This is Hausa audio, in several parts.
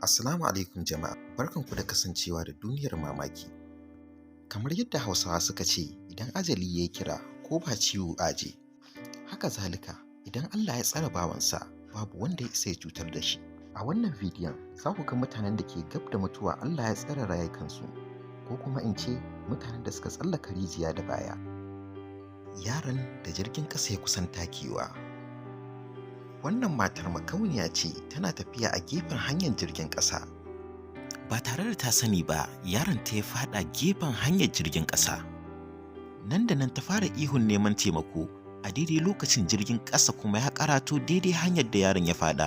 Assalamu alaikum jama'a, barkanku da kasancewa da Duniyar Mamaki. Kamar yadda Hausawa suka ce, idan ajali ya kira ko ba ciwo aje. Haka zalika, idan Allah ya tsare bawansa, babu wanda ya isa ya cutar da shi. A wannan bidiyon za ku ga mutanen da ke gab da mutuwa Allah ya tsare rayukansu, ko kuma in ce mutanen da suka tsallaka rijiya da baya. Yaron da jirgin ƙasa ya kusan takewa. Wannan matar makauniya ce, tana tafiya a gefen hanyar jirgin ƙasa. Ba tare da ta sani ba, yaron ta ya faɗa gefen hanyar jirgin ƙasa. Nan da nan ta fara ihun neman taimako, a daidai lokacin jirgin ƙasa kuma ya karato daidai hanyar da yaron ya faɗa.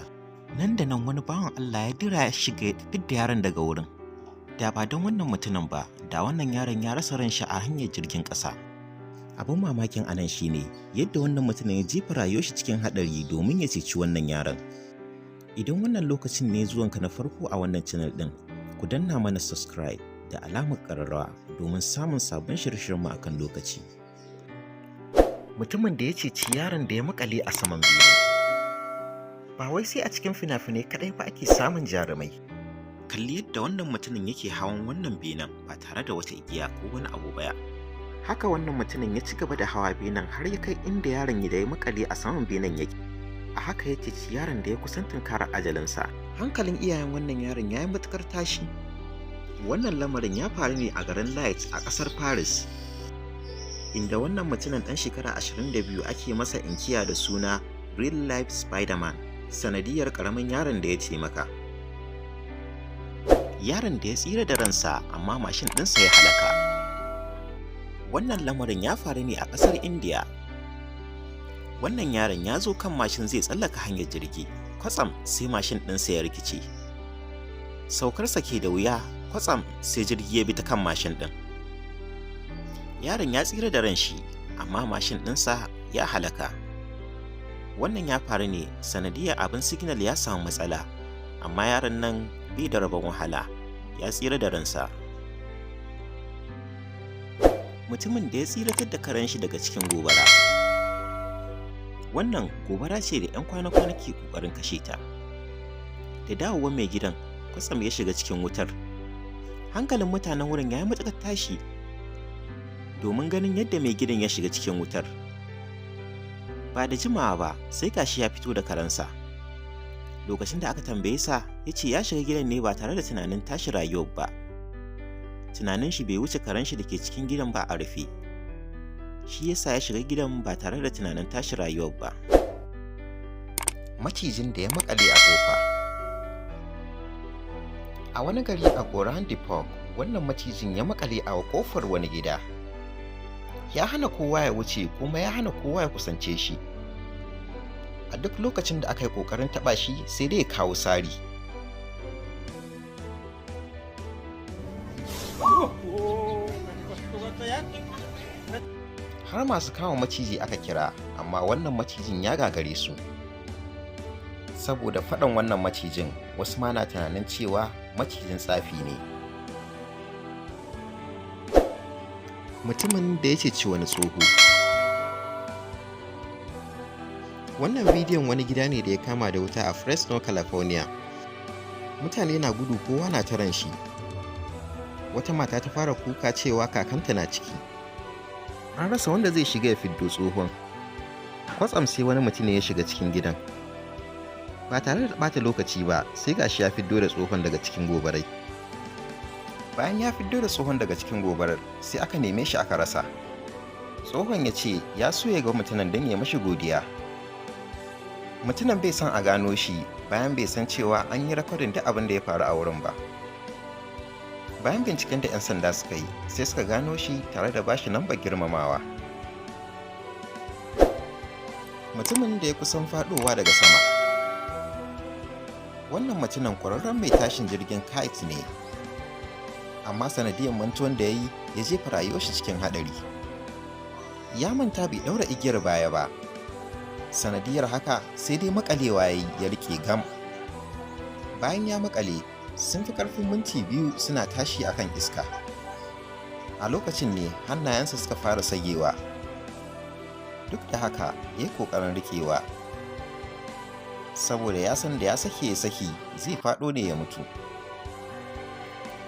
Nan da nan wani bawan Allah ya dira ya shiga ya fidda yaron daga wurin. Da ba don wannan mutumin ba, da wannan yaron ya rasa ran shi a hanyar jirgin ƙasa. Abin mamakin anan shine yadda wannan mutumin ya jefa rayuwar shi cikin haɗari domin ya ceci wannan yaron. Idan wannan lokacin ne zuwanka na farko a wannan channel ɗin, ku danna mana subscribe da alamar ƙararrawa domin samun sabon shirye-shiryenmu akan lokaci. Mutumin da ya ceci yaron da ya makale a saman bene. Ba wai sai a cikin fina-finai kaɗai ba ake samun jarumai. Kalli yadda wannan mutumin yake hawan wannan benen ba tare da wata igiya ko wani abu ba. Haka wannan mutumin ya ci gaba da hawa benen har ya kai inda yaron da ya makale a saman benen yake. A haka ya ceci yaron da ya kusan tunkarar ajalinsa. Hankalin iyayen wannan yaron ya yi matuƙar tashi. Wannan lamarin ya faru ne a garin Light a ƙasar Paris, inda wannan mutumin ɗan shekara 22 ake masa inkiya da suna Real Life Spider-Man sanadiyar ƙaramin yaron da ya taimaka. Yaron da ya tsira da ransa amma mashin ɗinsa ya halaka. Wannan lamarin ya faru ne a ƙasar India. Wannan yaron ya zo kan mashin zai tsallaka hanyar jirgi, kwatsam sai mashin ɗinsa ya rikice. Saukarsa ke da wuya, kwatsam sai jirgi ya bi ta kan mashin ɗin. Yaron ya tsira da ran shi, amma mashin ɗinsa ya halaka. Wannan ya faru ne sanadiyar abin signal ya samu matsala, amma yaron nan bai da rabon wahala, ya tsira da ransa. Mutumin da ya tsiratar da karen shi daga cikin gobara. Wannan gobara ce da 'yan kwana-kwana ke ƙoƙarin kashe ta. Da dawowar mai gidan, kwatsam ya shiga cikin wutar. Hankalin mutanen wurin ya yi matuƙar tashi domin ganin yadda mai gidan ya shiga cikin wutar. Ba da jimawa ba sai gashi ya fito da karensa. Lokacin da aka tambaye sa, ya ce ya shiga gidan ne ba tare da tunanin tashi rayuwar ba. Tunanin shi bai wuce karen shi da ke cikin gidan ba a rufe. Shi yasa ya shiga gidan ba tare da tunanin tashi rayuwar ba. Macijin da ya makale a ƙofa. A wani gari a Gorand Park, wannan macijin ya makale a ƙofar wani gida. Ya hana kowa ya wuce kuma ya hana kowa ya kusance shi. A duk lokacin da aka yi ƙoƙarin taɓa shi, sai dai ya kawo sari. Har masu kama maciji aka kira, amma wannan macijin ya gagare su. Saboda faɗan wannan macijin, wasu ma na tunanin cewa macijin tsafi ne. Mutumin da ya ceci wani tsoho. Wannan bidiyon wani gida ne da ya kama da wuta a Fresno, California. Mutane na gudu, kowa na taran shi. Wata mata ta fara kuka cewa kakanta na ciki. An rasa wanda zai shiga ya fiddo tsohon. Kwatsam sai wani mutum ne ya shiga cikin gidan. Ba tare da ɓata lokaci ba, sai gashi ya fiddo da tsohon daga cikin gobarai. Bayan ya fiddo da tsohon daga cikin gobarar, sai aka neme shi aka rasa. Tsohon ya ce ya so ya ga mutumin don ya mashi godiya. Mutumin bai son a gano shi bayan bai san cewa an yi rikodin duk abin da ya faru a wurin ba. Bayan binciken da 'yan sanda suka yi, sai suka gano shi tare da bashi lambar girmamawa. Mutumin da ya kusan faɗowa daga sama. Wannan mutumin ƙwararren mai tashin jirgin kite ne, amma sanadiyar mantuwan da ya yi ya jefa rayuwar shi cikin haɗari. Ya manta bai ɗaura igiyar baya ba. Sanadiyar haka sai dai makalewa ya yi ya riƙe gam. Bayan ya makale, sun fi ƙarfin minti 2 suna tashi akan iska. A lokacin ne hannayensa suka fara sagewa. Duk da haka ya yi ƙoƙarin riƙewa. Saboda ya san da ya sake ya saki zai faɗo ne ya mutu.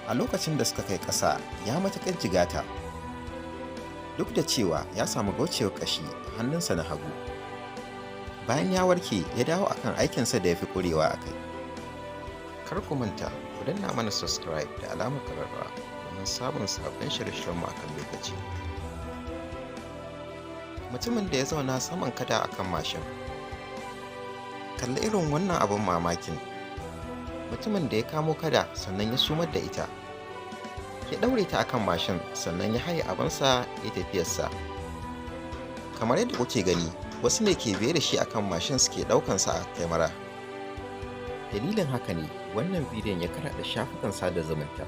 A lokacin da suka kai ƙasa ya matuƙar jigata. Duk da cewa ya samu gaucewar ƙashi a hannunsa na hagu. Bayan ya warke ya dawo akan aikinsa da ya fi ƙurewa a kai. Kar ku manta ku danna mana subscribe da alamar ƙararrawa domin samun sabbin shirye-shiryenmu akan lokaci. Mutumin da ya zauna saman kada akan mashin. Kalli irin wannan abin mamakin. Mutumin da ya kamo kada sannan ya sumar da ita. Ya ɗaure ta akan mashin sannan ya haye abinsa ya tafiyarsa. Kamar yadda kuke gani, wasu ne ke biye da shi akan mashin suke ɗaukansa a kyamara. Dalilin haka ne wannan bidiyon ya karaɗe shafukan sada zumunta.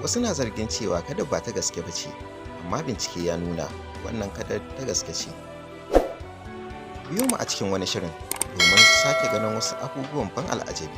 Wasu na zargin cewa kadar ba ta gaske ba ce, amma bincike ya nuna wannan kadar ta gaske ce. Biyo mu a cikin wani shirin domin sake ganin wasu abubuwan ban al'ajabi.